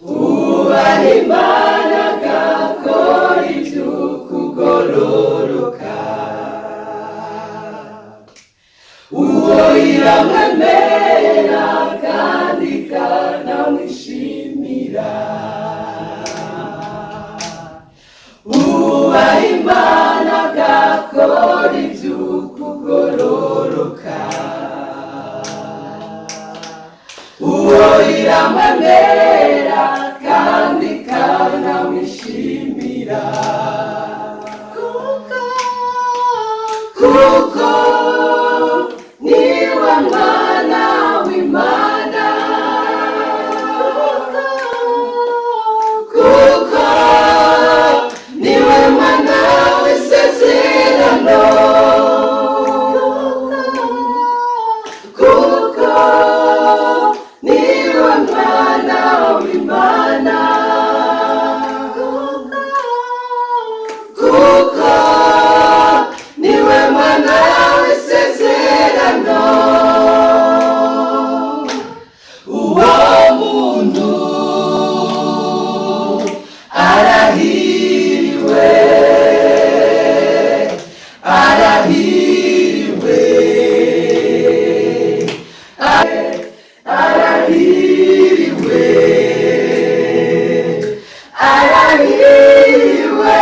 Ubaha Imana agakora ivy'ukugororoka, uwo iramwemera kandi ikanamwishimira. Ubaha Imana agakora ivy'ukugororoka, uwo iramwemera kandi ikanamwishimira. Kuko niwe mwana w'Imana, kuko niwe mwana w'isezerano, kuko niwe mwana w'Imana, kuko niwe mwana w'isezerano. Uwo muntu arahiriwe, arahiriwe, arahiriwe, arahiriwe.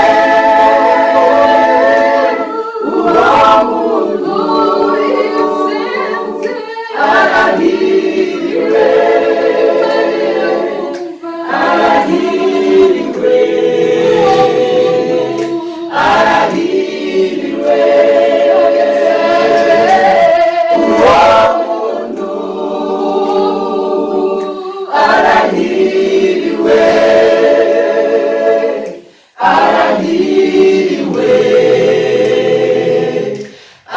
Uwo muntu Intsinzi arahiriwe, arahiriwe, arahiriwe. Uwo muntu arahiriwe, arahiriwe,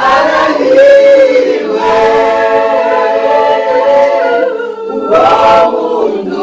arahiriwe. Uwo muntu